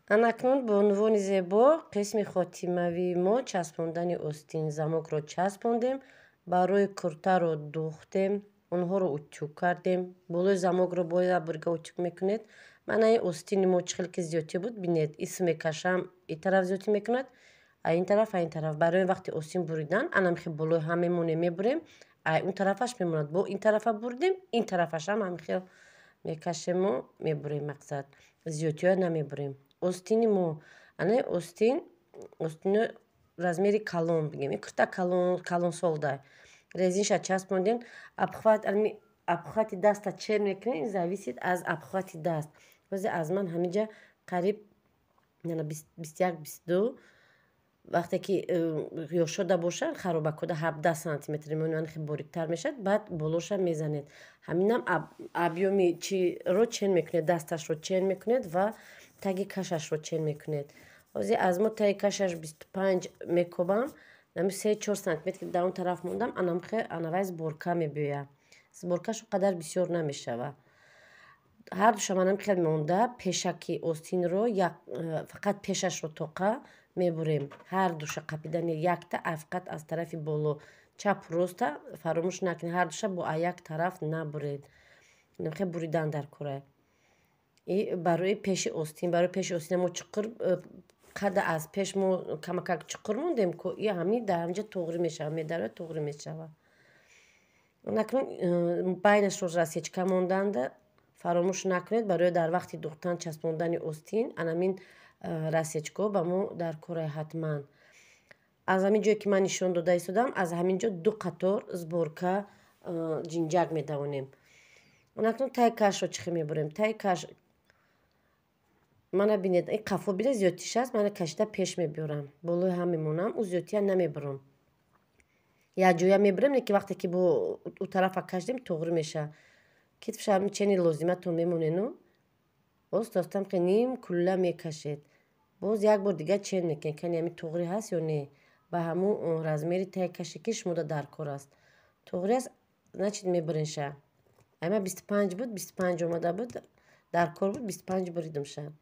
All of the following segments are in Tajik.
Анакнун, бонувони зебо, қисми хотимавии мо часпондани остин. Замокро часпондем, барои куртаро духтем, онҳоро утюг кардем. Болои замокро бояд бурга утюг мекунед. Мана ин остини мо чӣ хел ки зиёдтӣ буд, бинед, ис мекашам, ин тараф зиёдтӣ мекунад, а ин тараф, а ин тараф. Барои вақти остин буридан анамхел болои ҳам мемонем, мебурем, ай он тарафаш мемонад. Бо ин тарафа бурдем, ин тарафашам ҳамихел мекашему мебурем. Мақсад, зиёдтиҳоя намебурем. Остини мо, анаи остин, остино размери калон бигем, ин курта калон, калонсолда резинша часпондем. Обхват, обхвати даста чен мекунем, ин зависит аз обхвати даст. Ҳозир аз ман ҳаминҷа қариб 21, 22. Вақте ки ёшода бошад, харобакода 17 сантиметр мемонад, хеле бориктар мешавад. Баъд болоша мезанед. Ҳаминам объёми чиро чен мекунед, дасташро чен мекунед ва таги кашашро чен мекунед. Ҳозир аз мо таги кашаш 25 мекобам, нами 3-4 сантиметр дар он тараф мондам. Анамхе анавай сборка мебиёяд, сборкаш он қадар бисёр намешавад. Ҳардуша манам хел монда, пешаки остинро фақат пешашро тоқа мебурем. Ҳардуша қапидани якта, фақат аз тарафи боло, чапу роста фаромӯш накунед, ҳардуша бо як тараф набуред. Хе буридан дар кора. И барои пеши остин, барои пеши остин мо чуқур қада аз пеш мо камакак чуқур мондем ку, и ҳамин дар ҳаминҷа туғрӣ мешавад, медарояд, туғрӣ мешавад. Акнун байнашро рассечка монданда фаромӯш накунед. Барои дар вақти духтан, часпондани остин анамин рассечко ба мо дар кораи ҳатман. Аз ҳамин ҷое ки ман нишон дода истодам, аз ҳамин ҷо ду қатор сборка ҷинҷак медавонем. Акнун таи кашро чӣ хел мебурем? Таи каш мана бинед, ин қафо бинед, зиёдтиш аст. Мана кашида пеш мебиёрам, болои ҳам мемонам, ӯ зиёдтия намебурам, якҷоя мебурем. Лекин вақте ки бо ӯ тарафа кашидем, туғрӣ мешавад. Китфша чени лозиматон мемонену боз тостам ки ним кулла мекашед. Боз як бор дигар чен мекунед, кани ҳами туғрӣ ҳаст ё не, ба ҳамун размери таи каше ки шумода дар кор аст. Туғрӣ аст, значит, мебуренша. Ама 25 буд, 25 омада буд, дар кор буд, 25 буридимша.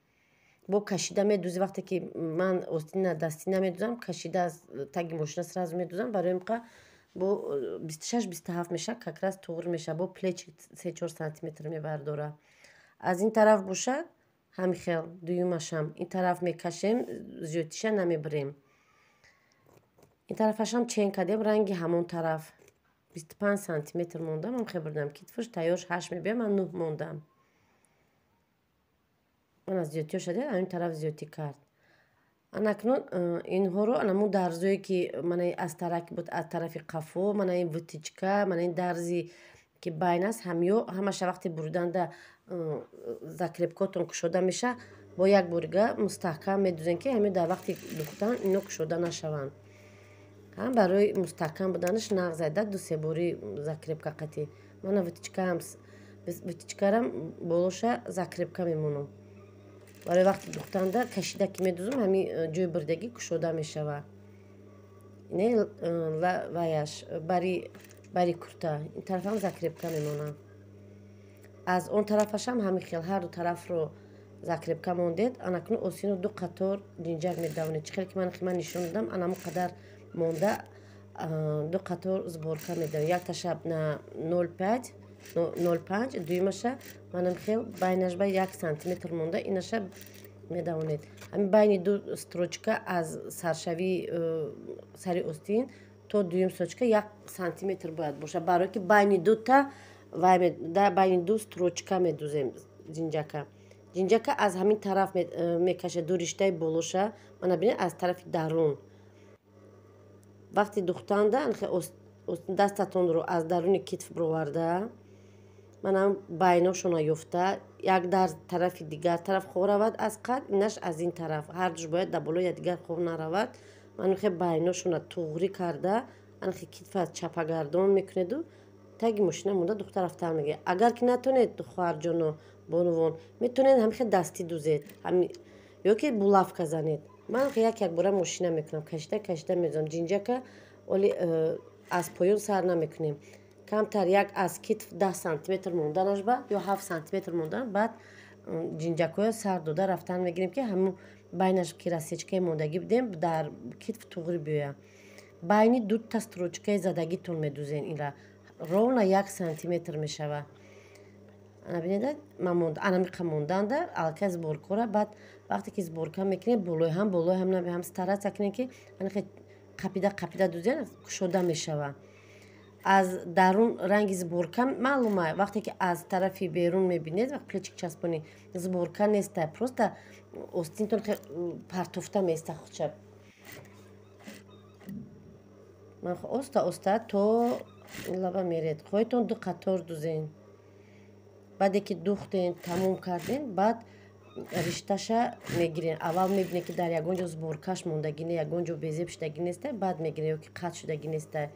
Бо кашида медӯзи. Вақте ки ман остина дастӣ намедӯзам, кашида аз таги мошина сразу медӯзам. Барои мқа бо 26, 27 мешавад, как раз туғрӣ мешавад. Бо плечи 3-4 сантиметр мебардора. Аз ин тараф бошад, ҳамин хел дуюмашам ин тараф мекашем, зиёдтиша намебурем. Ин тарафашам чен кардем, ранги ҳамон тараф 25 сантиметр мондам, ам хел бурдам. Китфуш тайёрш 8 мебиям, ман 9 мондам. Ман аз зиёдтиҳо шуда, ҳамин тараф зиёдтӣ кард. Анакнун инҳоро анамун дарзое ки мана аз тараки буд, аз тарафи қафо, мана ин вытачка, мана ин дарзи ки байн аст, ҳамё ҳамаша вақте буриданда закрепкотон кушода меша, бо як борига мустаҳкам медӯзем, ки ҳамин дар вақти духтан ино кушода нашаванд. Ҳам барои мустаҳкам буданаш нағз айда ду се бори закрепка қатӣ. Мана вытачкаам, вытачкарам болоша закрепка мемонам. Барои вақти духтанда кашида ки медӯзам, ҳамин ҷои буридагӣ кушода мешавад. Не ваяш бари курта ин тарафам закрепка мемонам, аз он тарафашам ҳамин хел. Ҳарду тарафро закрепка мондед. Анакнун осино ду қатор ҷинҷак медавонед. Чӣ хеле ки ман нишон додам, анамон қадар монда ду қатор сборка медавем. Якташа на 0,5, 0,5, дуюмаша манам хел байнаш ба 1 сантиметр монда инаша медавонед. Ҳамин байни ду строчка, аз саршавии сари остин то дуюм строчка 1 сантиметр бояд бошад, барое ки байни дута байни ду строчка медузем ҷинҷака. Ҷинҷака аз ҳамин тараф мекашад, ду риштаи болоша мана бинед, аз тарафи дарун. Вақти духтанда дастатонро аз даруни китф бироварда, манам байношона ёфта, як дар тарафи дигар тараф хоб равад аз қад, инаш аз ин тараф, ҳардуш бояд дар болои якдигар хоб наравад. Манхе байношона туғрӣ карда, анхе китфа чапагардон мекунеду таги мошина монда духта рафтан мегиред. Агар ки натонед, хоҳарҷоно, бонувон, метавонед ҳамихе дастӣ дузед ё ки булавка занед. Ман як якбора мошина мекунам, кашида кашида медузам ҷинҷака. Оли аз поён сар намекунем, камтар як аз китф 10 сантиметр монданаш ба ё 7 сантиметр мондан, баъд Ҷинҷакҳоя сар дода рафтан мегирем, ки ҳамун байнаш ки рассечкаи мондагӣ будем, дар китф туғри биёяд. Байни дута строчкаи задагитон медузен, инра ровно 1 сантиметр мешавад. Ана бинед, анамиқа монданда аллакай сборкора. Баъд вақте ки сборка мекунем, болои ҳам, болои ҳам ҳам стараться кунем, ки анахе қапида қапида дузен, кушода мешавад. Аз дарун ранги сборка маълума. Вақте ки аз тарафи берун мебинед, вақт плечик часпонӣ, сборка неста, просто остинтон партофта меиста худша. Оста оста то лаба меред. Хоҳедтон ду қатор дузен. Баъде ки духтен, тамом карден, баъд ришташа мегирен. Аввал мебинед, ки дар ягон ҷо сборкаш мондагӣ не, ягон ҷо безеб шудагӣ неста, баъд мегирен, ё ки қатъ шудагӣ неста.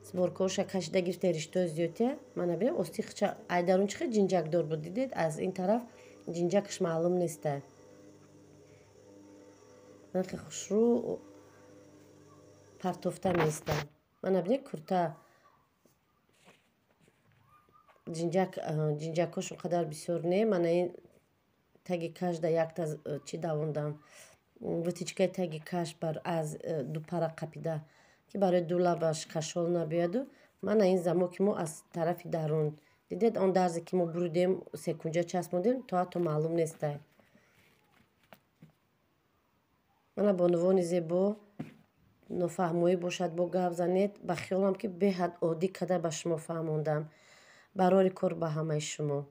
Сборкаоша кашида гирифта, риштаи зиёдтия. Мана бинед, ости хича ай дарун чӣ хел ҷинҷакдор буд, дидед, аз ин тараф ҷинҷакаш маълум неста. Мана хушрӯ партофта меиста. Мана бинед, курта ҷинҷакҳош он қадар бисёр не. Мана ин таги кашда якта чӣ давондам, вытичкаи таги каш бар аз ду пара қапида, ки барои ду лабаш кашол набиёяду. Мана ин замоки мо аз тарафи дарун, дидед, он дарзе ки мо буридем, секунҷа часпондем, то ҳатто маълум нестай. Мана бонувони зебо, нофаҳмоӣ бошад, бо гап занед. Ба хиёлам, ки беҳад оддӣ карда ба шумо фаҳмондам. Барори кор ба ҳамаи шумо.